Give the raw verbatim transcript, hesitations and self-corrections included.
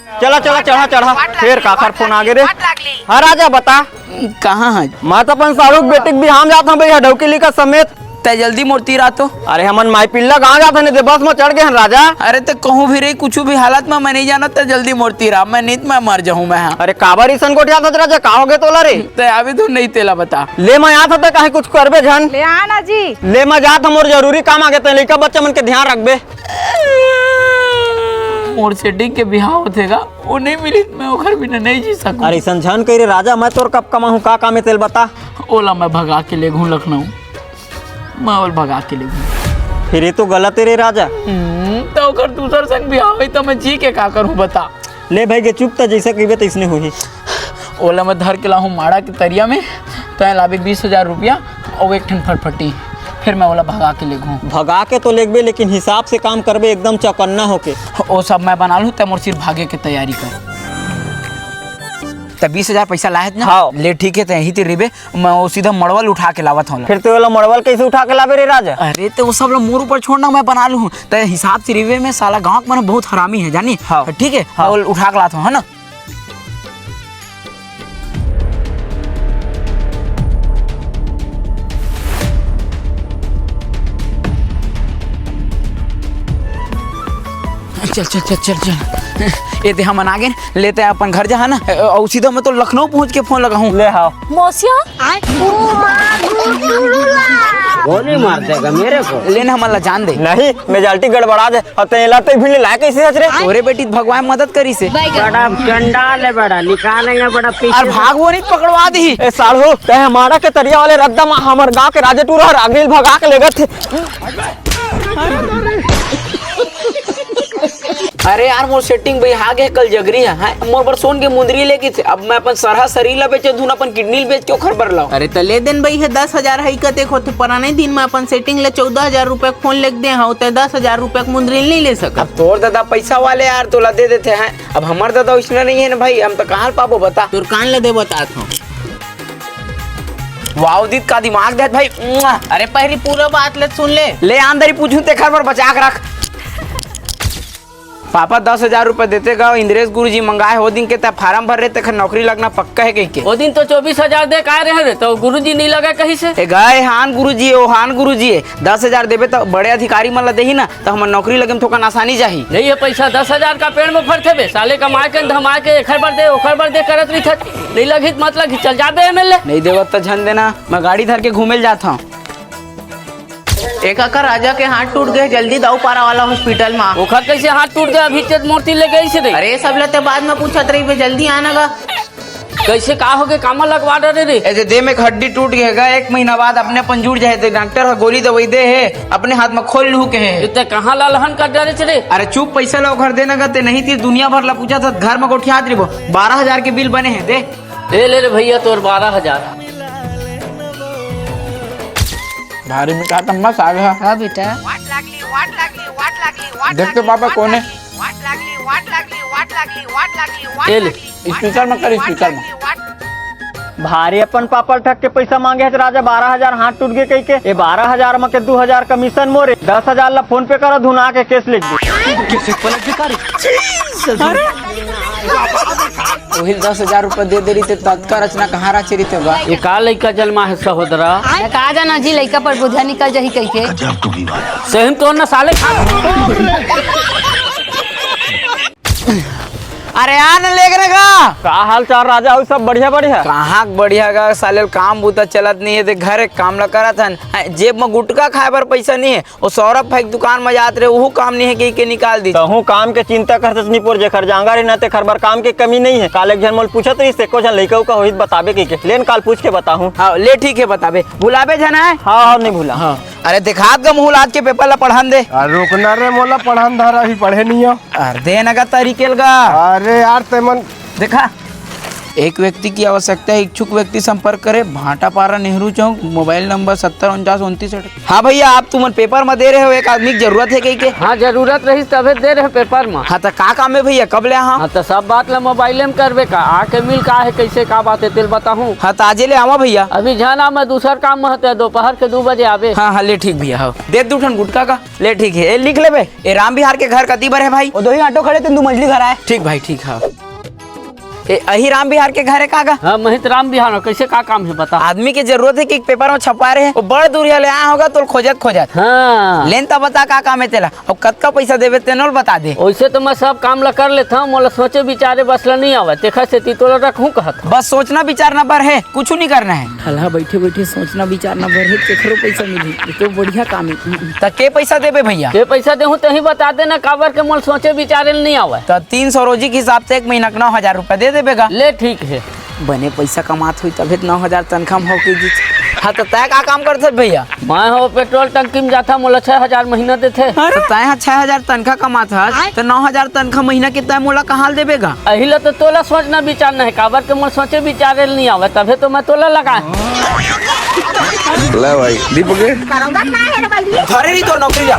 चला, चला, चढ़ा, चढ़ा। फेर काखर फोन आगे रे? हाँ राजा, बता। कहाँ है? मैं तो अपन साढ़ू के बेटी के बिहाव में जात हूँ भैया, डौकी लिखा समेत। तै जल्दी मोर तीर आ तो। अरे हमन माई पिल्ला गाँव जात हन, दे बस में चढ़ गए हन राजा। अरे तो कहूँ भी रही, कुछ भी हालत में मैं नहीं जानत, तै जल्दी मोर तीर आ, मैं नित मैं मर जाहूँ मैं, हाँ। अरे काबर इसन गोठियात हस राजा, का हो गए तोला रे? तै अभी तो नहीं, तेला बता। ले मैं आत हूँ, तै काहे कुछ करबे झन। ले आ ना जी। ले मैं जात हूँ, मोर जरूरी काम आगे, तै लइका बच्चा मन के ध्यान रखबे। मोर सेटिंग के बिहाव होथे गा, वो नहीं मिली त मैं ओखर बिना नहीं जी सकूं। अरे अइसन झन कही रे राजा, मैं तोर कब कमाहूं, का काम हे तेल बता। ओला मैं भगा के लेगहूं लखनऊ, मैं ओला भगा के लेगहूं। फिर ये तो गलत हे रे राजा। हम्म, त ओखर दूसर संग बिहाव होही त मैं जी के का करूं बता। ले भाई गे चुप, त जइसे कहिबे तइसने होही। ओला मैं धर के लाहूं माड़ा के तरिया में, तैं लाबे बीस हजार रुपया अउ एक ठन फटफटी, फिर मैं ओला भगा के लेगहूं। भगा के तो लेगबे, लेकिन हिसाब से काम करबे, एकदम चौकन्ना होके। ओ सब मैं बना लूं, तैं मोर सिर्फ भागे के तैयारी कर। त बीस हजार पैसा लाहे ना? हाँ। ले ठीक हे, तैं यही तिर रहिबे, मैं वो सीधा मड़वल उठा के लावत हूं। फिर तैं ओला मड़वल कैसे उठा के लाबे रे राजा? अरे त वो सब ला मोर ऊपर छोड़ना, मैं बना लूं। तैं हिसाब से रहिबे, मैं साला गांव के मन बहुत हरामी हे जानी। हाँ। ठीक हे, हाँ। मैं ओला उठा के लात हूं, है ना? चल चल चल चल चल। ए दे हमन आगे, ले तैं अपन घर जा, है ना? अउ सीधा मैं तो लखनऊ पहुंच के फोन लगाहूं। ले हाव। मौसिया। गोली मार देगा मेरे को। ले ना, हमन ला जान दे। नहीं, मेजाल्टी गड़बड़ा दे। अउ तैं एला तैं भिड़ ले लाए कैसे हच रे? तोरे बेटी त भगवान मदद करिस हे। बड़ा चंडाल हे, बड़ा निकालेंगे, बड़ा पीछे। अरे भागबो नहीं, पकड़वा दीही। ए साढ़ू, तैं हमारा के तरिया वाले रद्दा मा हमर गांव के राजा टूरा हर आगरी ल भगा के लेगत हे। अरे यार, मोर सेटिंग बिहा गे कल जगरी हे, हैं? मोर बर सोन के मुंदरी लेगिस हे। अब मैं अपन सरहा सरीर ला बेचे धुन, अपन किडनी ल बेच के ओखर बर लाऊं। अरे त ले देन बइहा, दस हजार हे, कतेक होथे? पराने दिन मैं अपन सेटिंग ला चौदह हजार रुपया के फोन लेके दे हंव, तैं दस हजार रुपया के मुंदरी नहीं ले सकत। अब तोर दादा पैसा वाले यार, तोला दे देथे हैं। अब हमर दादा वइसना नहीं हे ना भाई, हम तो कहां ले पाबो बता। तोर कान ला दे बतात हंव। वाह उदित, का दिमाग दे भाई। अरे पहिली पूरा बात ले सुन ले। ले आंदरी पूछूं, तेखर बर बचा के रख। पापा दस हजार रुपया देते गा, इंद्रेश गुरुजी मंगाए हो दिन के, तैं फार्म भर रे, तेखर नौकरी लगना पक्का हे कहिके। ओ दिन तो चौबीस हजार दे के आए रहे रे, त गुरुजी नहीं लगा कहिस हे। ए गाय हान गुरुजी, ओ हान गुरुजी हे, दस हजार देबे त बड़े अधिकारी मन ला देही ना, त हमर नौकरी लगे में थोकन आसानी जाही। नहीं, ये पैसा दस हजार का पेड़ में फरथे बे, साले कमाए के, धमाए के, एखर बर दे, ओखर बर दे करत रहिथस। नहीं लगही त मत लगही, चल जाबे एम एल ए। नहीं देवत त झन देना, मैं गाड़ी धर के घूमे ल जात हंव। ए कका, राजा के हाथ टूट गे, जल्दी दाऊ पारा वाला हॉस्पिटल मा। ओखर कैसे हाथ टूट गे? अभी ते मोर तीर ले गइस रे। अरे, सब ला ते बाद में पूछत रहिबे, जल्दी आना गा। कैसे का हो गे? कामा लगवा डरे रे? ए दे, दे में एक हड्डी टूट गे गा, एक महीना बाद अपने अपन जुड़ जाही। ते डॉक्टर ह गोली दवाई दे हे, अपने हाथ में खोल लूहू कहे हे। ते कहां ला लहन कर डरे रे? अरे चुप, पैसा ला ओखर देना गा, ते नहीं तीर दुनिया भर ला पूछत हस, घर में गोठियात रहिबो। बारह हजार के बिल बने हे, दे। ए ले रे भैया, तोर बारह हजार। भारी मिठात अम्मा साग ह। हाँ बेटा। देख तो पापा कोन हे? ए ले। स्पीकर में कर, स्पीकर में। भारी अपन पापा ल ठग के पैसा मांगे हे त राजा, बारह हजार हाथ टूट गे कहिके। ए बारह हजार म के दू हजार कमीशन मोरे, दस हजार ला फोन पे करा, धुना के केस लिख दे। ओही दस हजार रुपया दे दे रहिते, ततका रचना कहाँ रचे रहिते बा? ये का लइका जलमा हे सहोदरा? मैं का जाना जी, लइका पर बुधिया निकल जाही कहिके। सही में तोर न साले खा। अरे आ न लेग रे गा। का हाल चाल राजा? अउ सब बढ़िया बढ़िया? कहाँ के बढ़िया गा, साले काम बूता चलत नहीं हे, ते घर एक काम ला करत हन, जेब में गुटखा खाए बर पैसा नहीं हे, ओ सौरभ भाई के दुकान म जात रहे, उहू काम नइ हे कहिके निकाल दिस। तहूँ काम के चिंता करथस निपोर, जेखर जांगर हे न तेखर बर काम के कमी नइ हे। काल एक झन मोला पूछत रहिस, एको झन लइका उका होही त बताबे कहिके। ले न काल पूछ के बताहूँ। हाँ, ले ठीक हे बताबे, भुलाबे झन आय। हाँ, हाँ, नइ भुला। हाँ। अरे देखात गा मुहूँ, आज के पेपर ला पढ़न दे। अरे रुक ना रे, मोला पढ़न धर, अभी पढ़े नइ हँव। अरे दे न गा तरीके ल गा। अरे यार, ते मन देखा। एक व्यक्ति की आवश्यकता है, इच्छुक व्यक्ति संपर्क करे, भाटापारा, नेहरू चौक, मोबाइल नंबर सत्तर उनचास उनतीस। हाँ भैया, आप तुमन पेपर म दे रहे हो, एक आदमी की जरूरत है कहिके? हाँ, जरूरत रहिस तभे दे रहे पेपर म। हाँ, त का काम है भैया, कब ले आहा? हाँ, त सब बात ला मोबाइले म करबे का? आके मिल, का है, कैसे का बात है, तेल बताहूँ। हाँ, त आजे ले आवा भैया। अभी झन आ, मैं दूसर काम म हते, दोपहर के दू बजे आबे। हाँ, हाँ, ले ठीक भैया, हाँ। दे दू ठन गुटखा का, ले ठीक है, ए लिख लेबे। ए राम बिहार के घर कती बर है भाई? ओ दोही ऑटो खड़े, तेन दू मंजिली घर आए। ठीक भाई, ठीक है। ए, अही राम बिहार के घर है का गा? हाँ, महित राम बिहार में। कैसे, का काम है, बता। आदमी के जरूरत है कि पेपर में छपवा रहे हैं। वो बड़ दूरिया ले आया होगा तोल खोजत खोजत। हाँ। लेन त बता का काम है तेला, और कतका पैसा देवे तेनोल बता दे। वैसे तो मैं सब काम ला कर लेता हूँ, मोला सोचे विचारे बस ला नहीं आवे, तेखर सेती तोला रखूँ कहत हूँ। बस सोचना विचारना बर है, कुछ नहीं करना है। हल्हा बैठे बैठे सोचना विचारना बर है, केकरो पैसा मिली, ये तो बढ़िया काम है। त के पैसा देबे भैया? के पैसा देहूँ, तही बता देना, काबर के मोला सोचे विचारे ल नहीं आवे। त तीन सौ रोजी के हिसाब से एक महीना के नौ हजार रुपया दे देबे गा। ले ठीक है। बने पैसा कमात होई तभे त नौ हजार तनखा म हो के जी। हाँ, त तय का काम करथे भैया? मैं हो पेट्रोल टंकी में जाथा, मोला छह हजार महीना देथे। त तय हा छह हजार तनखा कमात हस, त नौ हजार तनखा महीना के तय मोला कहाँ ल देबे गा? अही ला तो तोला सोचना विचारना है, काबर के मोला सोचे विचारे ल नहीं आवे, तभे तो मैं तोला लगाए। ले भाई, दीपक। घरे नहीं तो नौकरी जा।